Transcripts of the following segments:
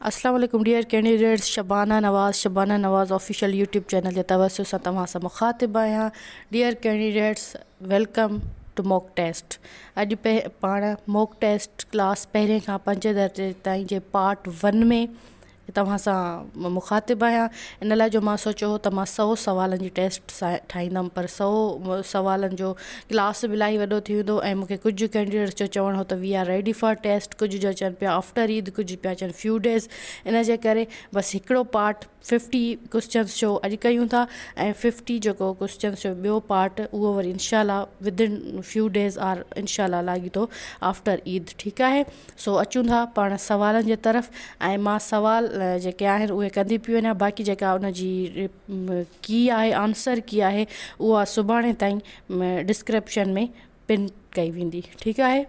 اسلام عليڪم dear candidates Shabana Nawaz Shabana Nawaz official YouTube channel جي توسط سان توهان سان مخاطب آهيان dear candidates welcome to mock test اڄ پاڻ موڪ ٽيسٽ ڪلاس پهرين کان پنجين درجي تائين جي پارٽ ون ۾ توهان سان مخاطب آهيان ان لاء جو مان سوچيو هو ته مان سئو سوالن جي ٽيسٽ ٺاهيندم پر سئو سوالن جو ڪلاس به الاهي وڏو ٿي ويندو ۽ مونکي ڪجهه ڪينڊيڊيٽس جو چوڻ هو ته we are ready for test ڪجهه جو چون پيا آفٽر عيد ڪجهه پيا چون فيو ڊيز ان جي ڪري بس هڪڙو پارٽ ففٽي ڪوشچنس جو اڄ ڪيون ٿا ۽ ففٽي جيڪو ڪوشچنس جو ٻيو پارٽ اهو وري انشاء الله ود ان فيو ڊيز آر انشاء الله لاڳيتو آفٽر عيد ٺيڪ آهي سو اچون ٿا پاڻ سوالن جي طرف ۽ مان سوال جيڪي آهن اهي ڪندي پئي وڃان باقي جيڪا ان جي ڪي آهي آنسر ڪي آهي اها سڀاڻي تائين ڊسڪرپشن ۾ پن ڪئي ويندي ٺيڪ آهي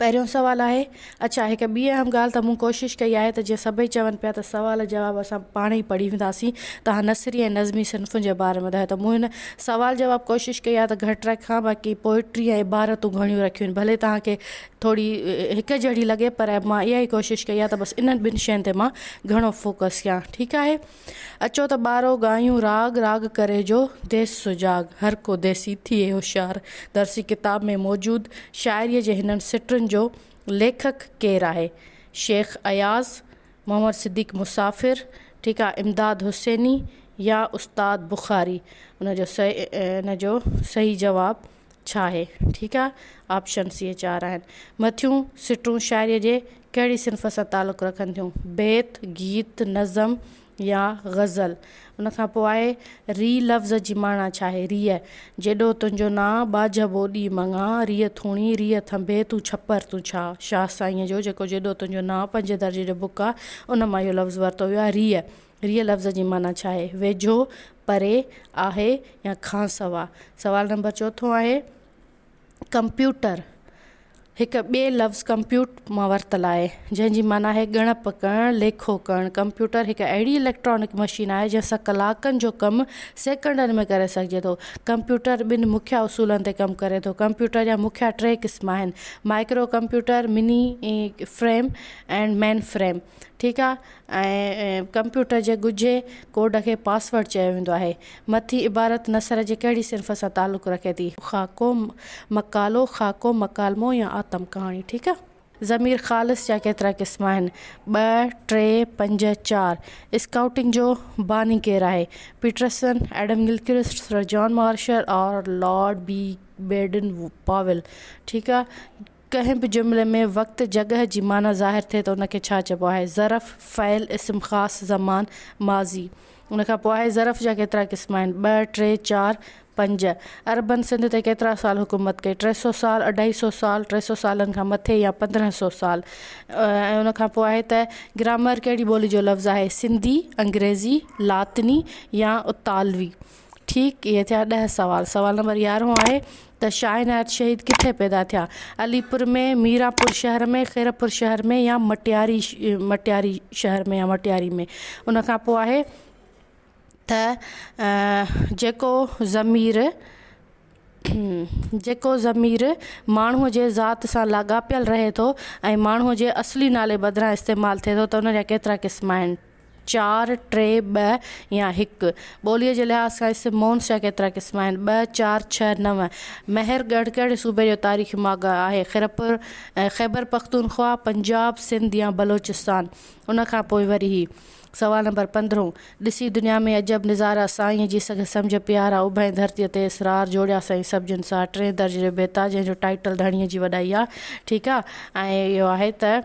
پهريون سوال آهي اڇا هڪ ٻي اهم ڳالهه ته مون ڪوشش ڪئي آهي ته جيئن سڀئي چون پيا ته سوال جواب اسان پاڻ ئي پڙهي وينداسين توهان نثري ۽ نظمي صنفن جي باري ۾ ٻڌايو ته مون هن سوال جواب ڪوشش ڪئي آهي ته گهٽ رکان باقي پوئٽري ۽ عبارتون گهڻيون رکيون آهن ڀلي توهان کي ٿوري هڪ جهڙي لڳي پر مان اها ئي ڪوشش ڪئي آهي ته بس انهن ٻن شين تي مان گهڻو فوڪس ڪيان ٺيڪ آهي اچو ته ٻارو ڳايون راڳ راڳ ڪري جو ديس سجاڳ هر ڪو ديسي ٿئي هوشيار درسي ڪتاب ۾ موجود شاعريء جي هنن سٽن جو ليکڪ ڪير آهي شيخ اياز محمد صديق مسافر ٺيڪ آ امداد حسيني يا استاد بخاري ان جو ان جو صحيح جواب ڇا آهي ٺيڪ آ آپشنس اهي چار آهن مٿيون سٽون شاعريء جي ڪهڙي صنف سان تعلق رکن ٿيون بيت گيت نظم يا غزل. ان کان پوء آهي ري لفظ جي معنيٰ ڇا آهي؟ ريء، جيڏو تنهنجو نانء، ٻاجهه ٻوڏي مڱان، ريء ٿوڻي، ريء ٿنڀي، تون ڇپر تون ڇا. شاهه سائينء جو جيڪو جيڏو تنهنجو نانء پنجين درجي جو بڪ آهي، ان مان اهو لفظ ورتو ويو آهي. ريء، ريء لفظ جي معنيٰ ڇا آهي؟ ويجهو، پري، آهي يا کان سوا. سوال نمبر چوٿون آهي. ڪمپيوٽر هڪ ٻئي لفظ ڪمپيوٽ مان ورتل آهي، جنهن جي معنيٰ آهي ڳڻپ ڪرڻ، ليکو ڪرڻ. ڪمپيوٽر هڪ اهڙي اليڪٽرانڪ مشين آهي، جنهن سان ڪلاڪن جو ڪم سيڪنڊن ۾ ڪري سگهجي ٿو. ڪمپيوٽر ٻن مکيه اصولن تي ڪم ڪري ٿو. ڪمپيوٽر جا مکيه ٽي قسم آهن، micro computer, mini frame ۽ mainframe. ٺيڪ آ ۽ ڪمپيوٽر جي ڳجهي ڪوڊ کي پاسورڊ چيو ويندو آهي. مٿين عبارت نثر جي ڪهڙي صنف سان تعلق رکي ٿي؟ خاڪو، مقالو، خاڪو، مڪالمو يا آتم ڪهاڻي. ٺيڪ آ. ضمير خالص جا ڪيترا قسم آهن؟ ٻه، ٽي، پنج، چار. اسڪائوٽنگ جو باني ڪير آهي؟ Peterson, Adam Gilchrist, sir John Marshall اور لارڊ بي بيڊن پاول. ٺيڪ آ. ڪنهن به جملي ۾ وقت، جڳهه جي معنيٰ ظاهر ٿئي ته ان کي ڇا چئبو آهي؟ ظرف، فعل، اسم خاص، زمان، ماضي. ان کان پوء آهي ظرف جا ڪيترا قسم آهن؟ ٻه، ٽي، چار، پنج. عربن سنڌ تي ڪيترا سال حڪومت ڪئي؟ 300 سال، اڍائي سو سال، 300 سالن کان مٿي يا 1500 سال. ۽ ان کان پوء آهي ته گرامر ڪهڙي ٻولي جو لفظ آهي؟ سنڌي، انگريزي، لاطيني يا اطالوي. ٺيڪ اهي ٿيا ڏهه سوال. سوال نمبر يارهون آهي ته شاهه عنايت شهيد ڪٿي پيدا ٿيا؟ علي پور ۾، ميرانپور شهر ۾، خيرپور شهر ۾ يا مٽياري مٽياري شهر ۾ يا مٽياري ۾؟ ان کان پوء آهي ته جيڪو ضمير جيڪو ضمير ماڻهوء جي ذات سان لاڳاپيل رهي ٿو ۽ ماڻهوء جي اصلي نالي بدران استعمال ٿئي ٿو ته ان جا ڪيترا قسم آهن؟ چار، ٽي، ٻه يا هڪ. ٻوليء جي لحاظ کان اسم مونث جا ڪيترا قسم آهن؟ ٻه، چار، ڇهه، نو. مهر ڳڙهه ڪهڙي صوبي جو تاريخي ماڳ آهي؟ خيرپور، خيبر پختونخوا، پنجاب، سنڌ يا بلوچستان؟ ان کان پوء وري هي سوال نمبر پندرهون، ڏسي دنيا ۾ عجب نظارا، سائينء جي سگهه سمجهه پيارا، اڀ ۽ ڌرتيء تي اسرار، جوڙيا سائين سڀ جنسار. ٽئين درجي جو بيت آهي، جنهن جو ٽائيٽل ڌڻيء جي وڏائي آهي. ٺيڪ آهي ۽ اهو آهي ته.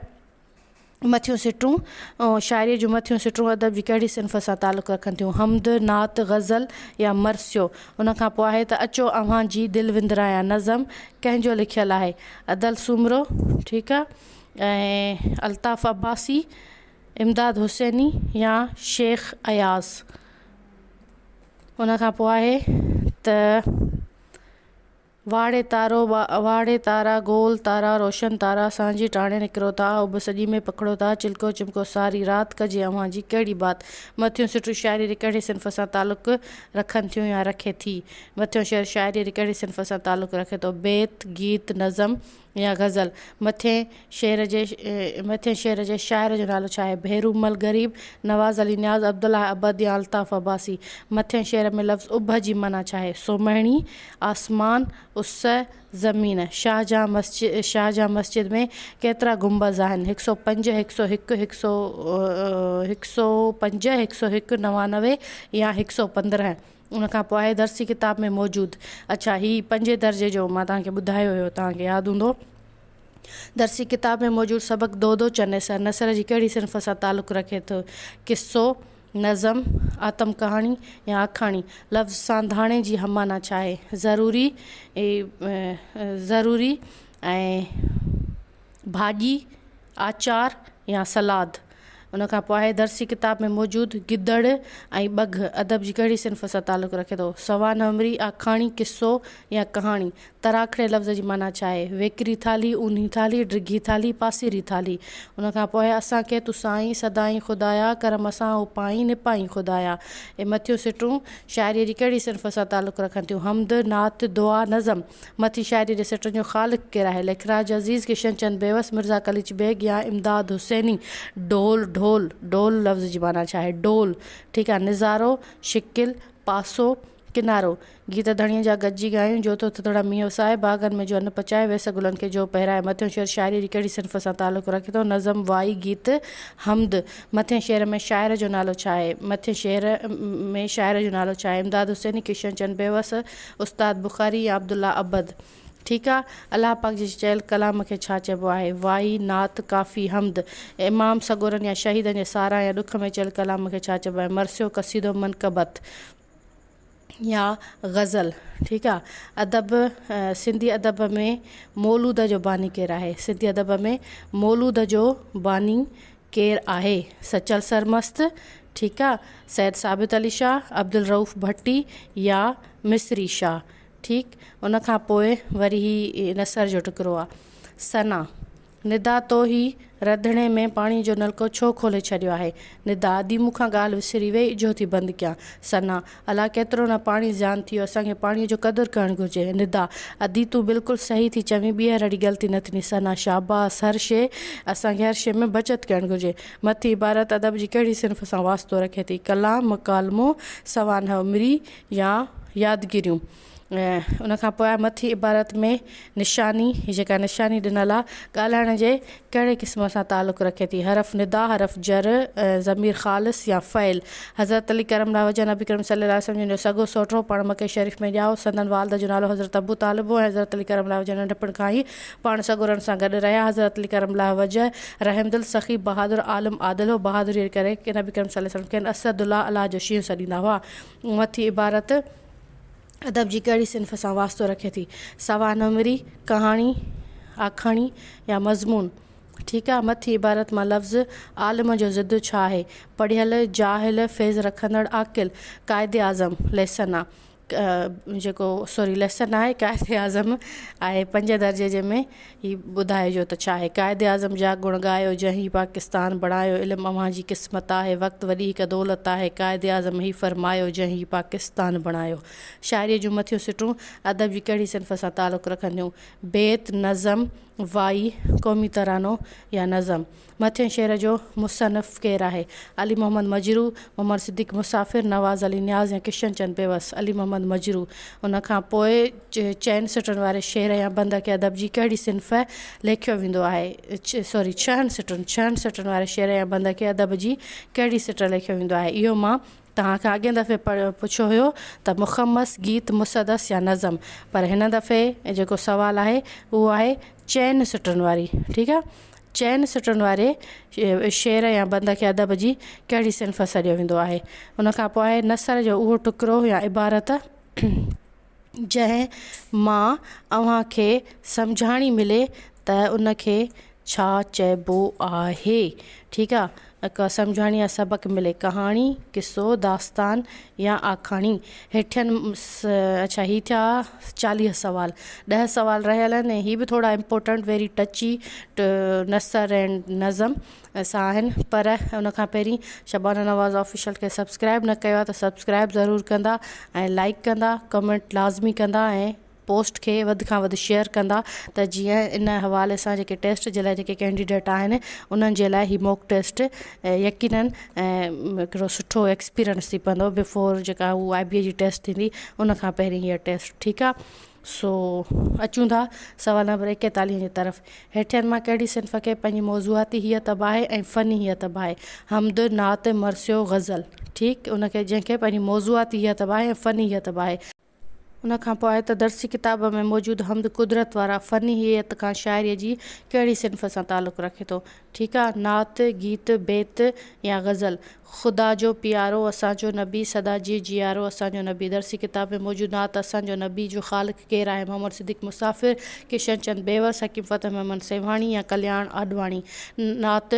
مٿيون سٽون، شاعريء جون مٿيون سٽون ادب جي ڪهڙي صنف سان تعلق رکن ٿيون؟ حمد، نعت، غزل يا مرثيو؟ ان کان پوء آهي ته اچو اوهان جي دل وندرايان نظم ڪنهن جو لکيل آهي؟ ادل سومرو، ٺيڪ آ، ۽ الطاف عباسي، امداد حسيني يا شيخ اياز؟ ان کان پوء آهي ته. واڙي تارو، واڙي تارا، گول تارا، روشن تارا، سانجهي ٽاڻي نڪرو ٿا، اڀ سڄي ۾ پکڙو ٿا، چلڪو چمڪو ساري رات، ڪجي اوهان جي ڪهڙي بات. مٿيون سٽون شاعريء جي ڪهڙي صنف سان تعلق رکن ٿيون يا رکي ٿي؟ مٿيون شعر شاعريء جي ڪهڙي صنف سان تعلق رکي ٿو؟ بيت، گيت، نظم يا غزل. مٿين شعر جي مٿين شعر جي شاعر جو نالو ڇا آهي؟ ڀيرومل غريب، نواز علي نياز، عبدالله عبد يا الطاف عباسي. مٿين شعر ۾ لفظ اڀ جي معنيٰ ڇا آهي؟ سومهڻي، آسمان، اس، زمين. شاهجهان مسجد شاهجهان مسجد ۾ ڪيترا گنبذ آهن؟ هڪ سئو پنج، هڪ سئو هڪ، هڪ سئو هڪ سئو پنج، هڪ سئو هڪ، 99 يا 115. ان کان پوء آهي درسي ڪتاب ۾ موجود. اڇا هي پنجين درجي جو مان توهان کي ٻڌايو هيو توهان کي ياد هوندو. درسي ڪتاب ۾ موجود سبق دودو چنيسر نثر جي ڪهڙي صنف سان تعلق رکي ٿو؟ قصو، نظم، آتم ڪهاڻي يا آکاڻي؟ لفظ سانڌاڻي جي هم معنيٰ ڇا آهي؟ ضروري، ضروري ۽. ڀاڄي، آچار يا سلاد. ان کان پوء آهي درسي ڪتاب ۾ موجود گدڙ ۽ ٻگهه ادب جي ڪهڙي صنف سان تعلق رکي ٿو؟ سوانح عمري، آکاڻي، قصو يا ڪهاڻي. تراکڙي لفظ جي معنيٰ ڇا آهي؟ ويڪري ٿالهي، اونهي ٿالهي، ڊگهي ٿالهي، پاسيري ٿالهي. ان کان پوء آهي اسان کي تون سائين، سدائين خدايا، ڪرم اسان اپائين، نپائين خدايا. اهي مٿيون سٽون شاعريء جي ڪهڙي صنف سان تعلق رکن ٿيون؟ حمد، نعت، دعا، نظم. مٿي شاعريء جي سٽن جو خالق ڪير آهي؟ ليکراج عزيز، ڪشن چند بيوس، مرزا قليچ بيگ يا امداد حسيني؟ ڊول، ڍول، ڊول لفظ جي معنيٰ ڇا آهي؟ ڊول، ٺيڪ آهي، نظارو، شڪل، پاسو، ڪنارو. گيت ڌڻيء جا گڏجي ڳايون، جو ٿو ٿڌڙا مينهن وسائي، باغن ۾ جو ان پچائي، ويس گلن کي جو پهرائي. مٿيون شعر شاعريء جي ڪهڙي صنف سان تعلق رکي ٿو؟ نظم، وائي، گيت، حمد. مٿين شعر ۾ شاعر جو نالو ڇا آهي؟ مٿين شعر ۾ شاعر جو نالو ڇا آهي؟ امداد حسيني، ڪشن چند بيوس، استاد بخاري يا عبدالله عبد. ٺيڪ آ. الله پاڪ جي چيل ڪلام کي ڇا چئبو آهي؟ وائي، نعت، ڪافي، حمد. امام سڳورن يا شهيدن جي ساراهه يا ڏک ۾ چيل ڪلام کي ڇا چئبو آهي؟ مرثيو، قصيدو، منقبت يا غزل. ٺيڪ آ. ادب، سنڌي ادب ۾ مولود جو باني ڪير آهي؟ سنڌي ادب ۾ مولود جو باني ڪير آهي؟ سچل سرمست، ٺيڪ آ، سيد ثابت علي شاهه، عبدالرئوف ڀٽي يا مصري شاهه، ٺيڪ، ان کان پوء وري هي نثر جو ٽڪرو آ. ثنا، ندا تو هي رڌڻي ۾ پاڻي جو نلڪو ڇو کولي ڇڏيو آهي؟ ندا، ادي مون کان ڳالهه وسري وئي اجهو ٿي بند ڪيان. ثنا، الا ڪيترو نه پاڻي زيان ٿي ويو اسان کي پاڻي جو قدر ڪرڻ گهرجي. ندا، ادي تون بلڪل صحيح ٿي چوين ٻيهر اهڙي غلطي نه ٿيندي. ثنا، شاباس هر شيء اسان کي هر شيء ۾ بچت ڪرڻ گهرجي. مٿين عبارت ادب جي ڪهڙي صنف سان واسطو رکي ٿي؟ ڪلام، مڪالمو، سوانح عمري يا يادگيريون. ان کان پوء مٿين عبارت ۾ نشاني، هي جيڪا نشاني ڏنل آهي، ڳالهائڻ جي ڪهڙي قسم سان تعلق رکي ٿي؟ حرف ندا، حرف جر، ضمير خالص يا فعل. حضرت علي ڪرم الله وجه نبي ڪريم صلي الله عليه وسلم جن جو سڳو سئوٽ هو، پاڻ مڪي شريف ۾ ڄائو. سندن والد جو نالو حضرت ابو طالب هو ۽ حضرت علي ڪرم الله وجه ننڍپڻ کان ئي پاڻ سڳورن سان گڏ رهيا. حضرت علي ڪرم الله وجه رحمدل، سخي، بهادر، عالم، عادل هو. بهادريء جي ڪري نبي ڪريم صلي الله عليه وسلم کين اسد الله، الله جو شينهن، سڏيندا هئا. مٿين عبارت ادب جي ڪهڙي صنف سان واسطو رکي ٿي؟ سوانحمري، ڪهاڻي، آکاڻي يا مضمون؟ ٺيڪ آ، مٿين عبارت مان لفظ عالم جو ضد ڇا آهي؟ پڙهيل، جاهل، فيض رکندڙ، عاقل. قائداعظم ليسن آ جيڪو سوري ليسن آهي قائداعظم آهي پنج درجي جي ۾ هي ٻڌائجو ته ڇا آهي؟ قائداعظم جا گڻ ڳايو، جنهن هي پاڪستان بڻايو، علم اوهان جي قسمت آهي، وقت وڏي هڪ دولت آهي، قائداعظم هي فرمايو، جنهن هي پاڪستان بڻايو. شاعريء جون مٿيون سٽون ادب جي ڪهڙي صنف سان تعلق رکن ٿيون؟ بيت، نظم، وائي، قومي ترانو يا نظم. مٿئين شعر جو مصنف ڪير آهي؟ علي محمد مجروح، محمد صديق مسافر، نواز علي نياز يا ڪشن چند بيوس؟ علي محمد مجروح. ان کان پوء چئن سٽن واري شعر يا بند کي ادب جي ڪهڙي صنف ليکيو ويندو آهي؟ سوري ڇهن سٽن، ڇهن سٽن واري شعر يا بند کي ادب جي ڪهڙي سٽ ليکيو ويندو آهي؟ اهو مان توهان کان اڳئين دفعي پڇيو هيو ته مخمس، گيت، مسدس يا نظم پر هن دفعي جيڪو سوال آهي اهو آهي چئن سٽن واري ٺيڪ آ چئن سٽن واري شعر يا بند کي ادب جي ڪهڙي صنف سڏيو ويندو آهي ان کان پوء آهي نثر جو اهو ٽڪرو يا عبارت جنهن مان اوهان کي سمجهاڻي ملي ته ان کي ڇا چئبو آهي ٺيڪ آ ڪا سمجهاڻي يا سبق ملي ڪهاڻي قصو داستان يا آکاڻي هيٺين اڇا هي ٿيا 40 سوال 10 سوال رهيل آهن ۽ هي به ٿورا امپورٽنٽ ويري ٽچي نثر اينڊ نظم سان آهن پر ان کان پهرين شبانه نواز آفيشل کي سبسڪرائب نه ڪيو آهي ته سبسڪرائب ضرور ڪندا ۽ لائڪ ڪندا ڪمينٽ لازمي ڪندا ۽ پوسٽ کي وڌ کان وڌ شيئر ڪندا ته جيئن ان حوالي سان جيڪي ٽيسٽ جي لاء جيڪي ڪينڊيڊيٽ آهن انهن جي لاء هي موڪ ٽيسٽ يقينن هڪڙو سٺو ايڪسپيرينس ٿي پوندو بفور جيڪا هو آء بي اي جي ٽيسٽ ٿيندي ان کان پهرين هيء ٽيسٽ ٺيڪ آ سو اچون ٿا سوال نمبر ايڪيتاليهه جي طرف هيٺين مان ڪهڙي صنف کي پنهنجي موضوعاتي هيئت به آهي ۽ فني هيئت به آهي حمد نعت مرثيو غزل ٺيڪ ان کي جنهن کي پنهنجي موضوعاتي هيئت به آهي ۽ فني هيئت به آهي ان کان پوء آهي ته درسي ڪتاب ۾ موجود حمد قدرت وارا فني هيئت کان شاعريء جي ڪهڙي صنف سان تعلق رکي ٿو؟ ٺيڪ آ، نعت، گيت، بيت يا غزل. خدا جو پيارو اسان جو نبي سدا جيء جيارو اسان جو نبي درسي ڪتاب ۾ موجود نعت اسان جو نبي جو خالق ڪير آهي؟ محمد صديق مسافر، ڪشن چند بيوس، حڪيم فتح محمد سيوهاڻي يا ڪلياڻ آڏواڻي. نعت.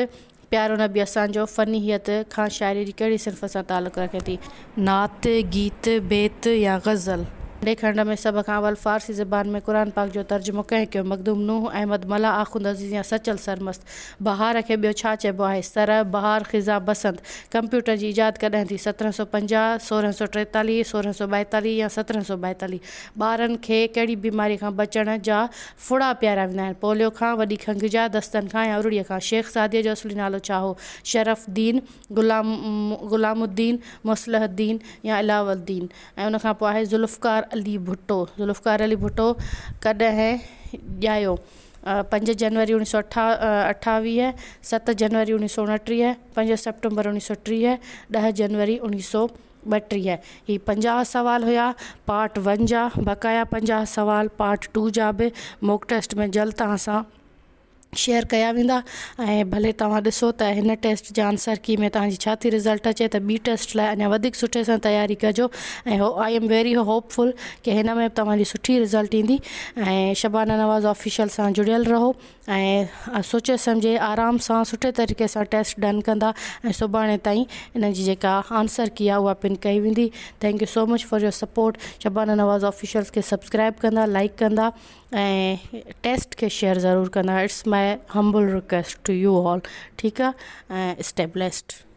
پيارو نبي اسان جو فني هيئت کان شاعريء جي ڪهڙي صنف سان تعلق رکي ٿي؟ نعت، گيت، بيت يا غزل. ننڍي کنڊ ۾ سڀ کان اول فارسي زبان ۾ قرآن پاڪ جو ترجمو ڪنهن ڪيو؟ مخدوم نوح، احمد ملاح، آخوند عزيز يا سچل سرمست؟ بهار کي ٻيو ڇا چئبو آهي؟ سرء، بهار، خزان، بسنت. ڪمپيوٽر جي ايجاد ڪڏهن ٿي؟ 1750، 1643، 1642 يا 1742؟ ٻارن کي ڪهڙي بيماريء کان بچڻ جا ڦڙا پياريا ويندا آهن. پوليو کان، وڏي کنگهه جا، دستن کان يا ارڙيء کان. شيخ سعديء جو اصلي نالو ڇا هو؟ شرف الدين، غلام غلام الدين، مصلح الدين يا علاو الدين ۽ ان کان پوء آهي ذوالفقار علي ڀٽو. ذوالفقار علي ڀٽو ڪڏهن ڄايو؟ پنج جنوري اوڻيهه سو اٺاويهه، ست جنوري اوڻيهه سو اڻٽيهه، پنج سيپٽمبر اوڻيهه سو 30، 10 جنوري اوڻيهه سو 32. هي 50 سوال هيا پارٽ ون جا، بقايا 50 سوال پارٽ ٽو جا به موڪ ٽيسٽ ۾ جلد توهان سان شيئر ڪيا ويندا ۽ ڀلي توهان ڏسو ته هن ٽيسٽ جا آنسر ڪي ۾ توهان جي ڇا ٿي رزلٽ اچي ته ٻي ٽيسٽ لاء اڃا وڌيڪ سٺي سان تياري ڪجو ۽ I am very hope full ڪي هن ۾ به توهان جي سٺي رزلٽ ايندي ۽ شبانه نواز آفيشل سان جڙيل رهو ۽ سوچي سمجهي آرام سان سٺي طريقي سان ٽيسٽ ڊن ڪندا ۽ سڀاڻي تائين ان جي جيڪا آنسر ڪي آهي اها پن ڪئي ويندي thank you so much for your support Shabana Nawaz officials کي سبسڪرائب ڪندا لائڪ ڪندا ۽ ٽيسٽ کي شيئر ضرور ڪندا it's my humble request to you all ٺيڪ آهي ۽ اسٽي بليسڊ.